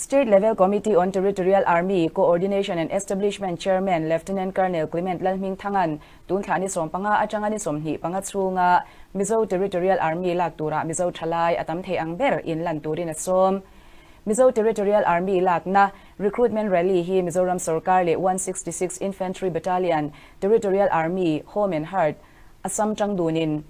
State Level Committee on Territorial Army Coordination and Establishment Chairman Lieutenant Colonel Clement Lalhmingthanga'n tun thla ni 15 atanga ni 25 chhunga Mizo Territorial Army lak tura Mizo thalai a tam thei ang ber inlan turin a sawm. Mizo Territorial Army lakna Recruitment Rally hi Mizoram sorkar leh 166 Infantry Battalion, Territorial Army, Home and Hearth, Assam tangdunin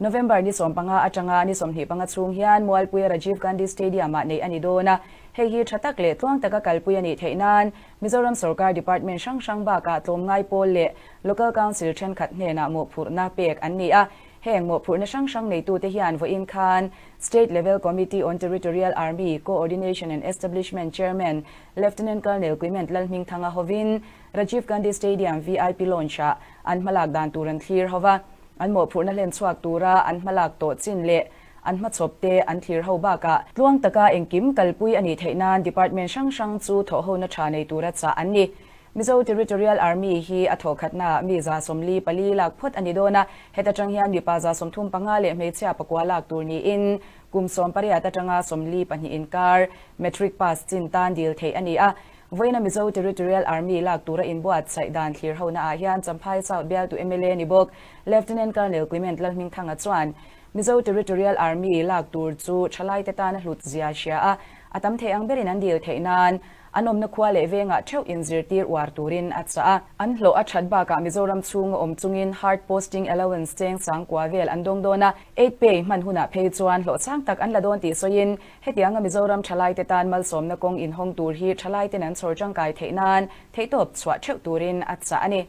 November ni 15 atanga ni 25 chhung hian Mualpuia Rajiv Gandhi Stadium-ah neih a ni dawn a. Hei hi tha tak leh tluang taka kalpui a nih theih nan Mizoram sorkar department hrang hrang bakah tlawmngai pawl leh Local Council thenkhat hnenah mawhphurhna pek an ni a. Heng mawhphurhna hrang hrang neitute hian vawiin khan State Level Committee on Territorial Army Coordination and Establishment Chairman Lieutenant Colonel Clement Lalhmingthanga hovin Rajiv Gandhi Stadium VIP Lounge-ah an hmalak dan tur an thlir ho va. An mawhphurhna hlen chhuak tura an hmalak tawh chin leh an hmachhawp te an thlir ho bakah tluang taka engkim kalpui a nih theih nan department hrang hrang chu thawhhona tha nei tura chah an ni. Mizo Territorial Army hi a thawhkhatnaah mi 44 lak phawt a ni dawn a, heta tang hian mipa 35 leh hmeichhia 9 lak tur niin kum 18 atanga 42 inkar matric pass chin tan dil theih a ni a. Vawiina Mizo Territorial Army lak tura inbuatsaih dan thlir honaah hian Champhai South bialtu mla ni bawk Lieutenant Colonel Clement Lalhmingthanga chuan Mizo Territorial Army lak tur chu thalaite tana hlut zia hria a, a tam thei ang berin an dil theih nan an awmna khua leh vengah theuh inzirtir uar turin a chah a. An hlawh a that bakah Mizoram chhunga awm chungin hard posting allowance cheng 9000 vel an dawng dawn a, aid pay hman hunah phei chuan hlawh chang tak an la dawn tih sawiin hetianga Mizoram thalaite tan malsawmna kawng inhawng tur hi thalaiten an chhawr tangkai theih nan theihtawp chhuah theuh turin a chah a ni.